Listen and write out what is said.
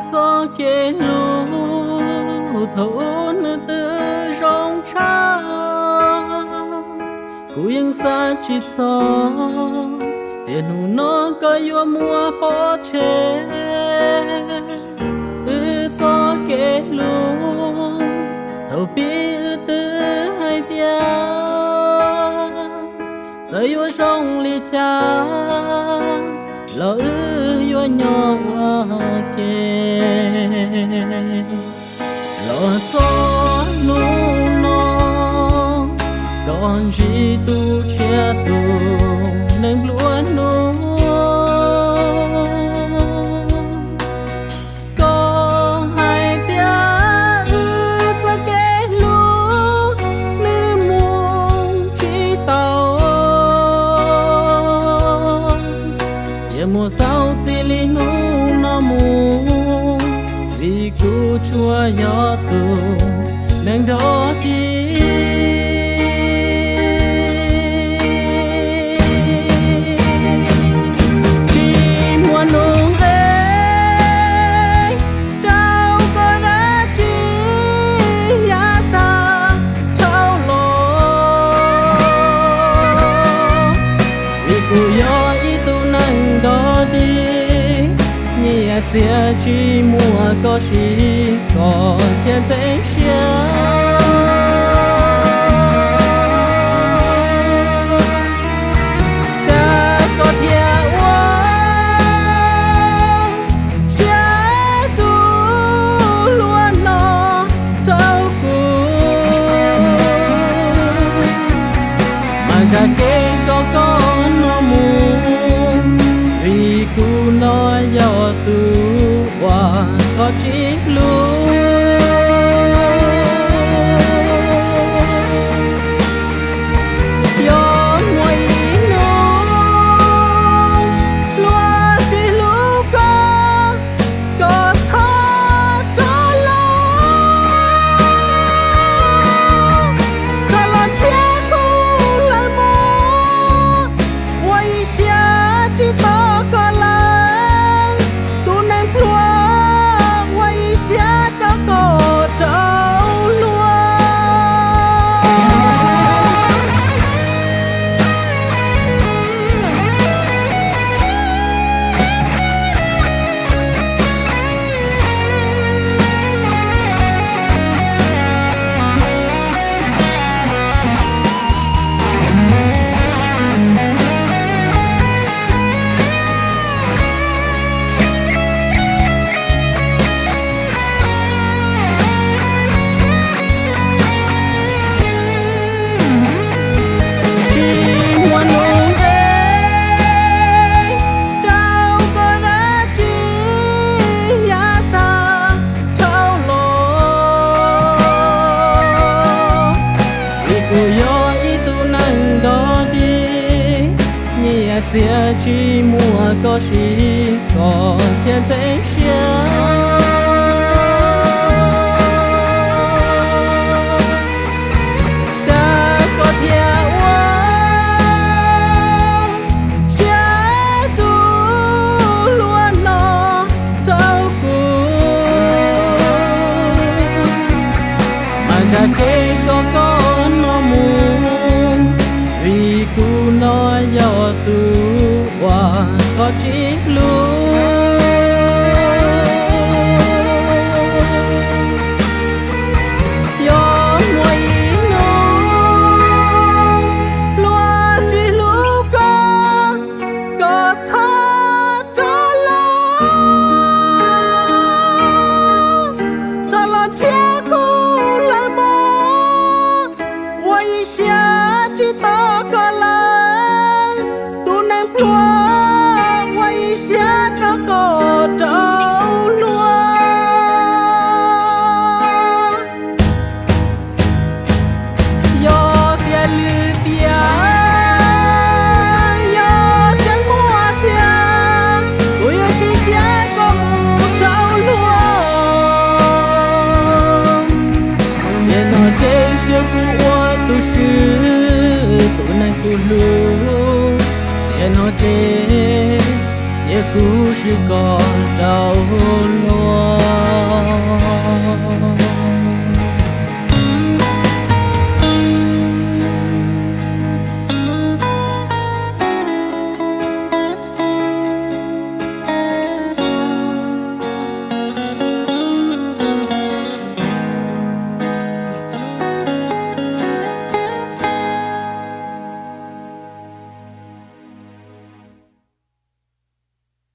Txoj kev hlub thaum ub nws twb zoo tshaj, kuv yeej xav tsis txog tias hnub no koj yuav muab pov tseg. Wb txoj kev hlub thaum pib wb twb hais tias txawm yuav zoo li cas los wb yuav nyob ua ke. Los txog hnub no, koj ntsib tus tshiab tus neeg nplua nuj. Koj hais tias wb txoj kev hlub nws mus tsis tau, cia mus xaus txij li hnub no mus, vim kuv tsuas yog tus neeg nrog dim. Tsis muaj nub nqe rau koj dab tsi yav tag dhau los, vim kuv yog ib tug neeg nrog dim, nyiaj txiag tsis muaj koj siv koj thiaj ntxeev siab. Cas koj thiaj ua siab tus hlua no rau kuv, mas zam kev tso koj no mus, vim kuv no yog tus uas koj tsis hlub. Yog muaj ib hnub luag tsis hlub koj, koj txhob rov los, txhob los nrhiav kuv lawm mog. Ua ib siab tsis tos koj lawm, tus neeg pluag, ua ib siab tso koj rau luag. Tsis muaj nub nqe rau koj dab tsi yav tag dhau los, vim kuv yog ib tug neeg nrog dim, nyiaj txiag tsis muaj koj siv koj thiaj ntxeev siab. Cas koj thiaj ua siab tus hlua no rau kuv, mas zam kev tso koj no mus, vim kuv no yog tus uas koj tsis hlub. Yog muaj ib hnub luag tsis hlub koj, koj txhob rov los, txhob los nrhiav kuv lawm mog. Ua ib siab tsis tos koj lawm, tus neeg pluag, ua ib siab tso koj rau luag. Yog tias lwm tiam, yog tseem muaj tiag, kuv yuav tsis cia koj mus rau luag. Tiam no ces cia kuv ua tus swb, tus neeg kuv hlub. Tiam no ces cia kuv swb koj rau luag.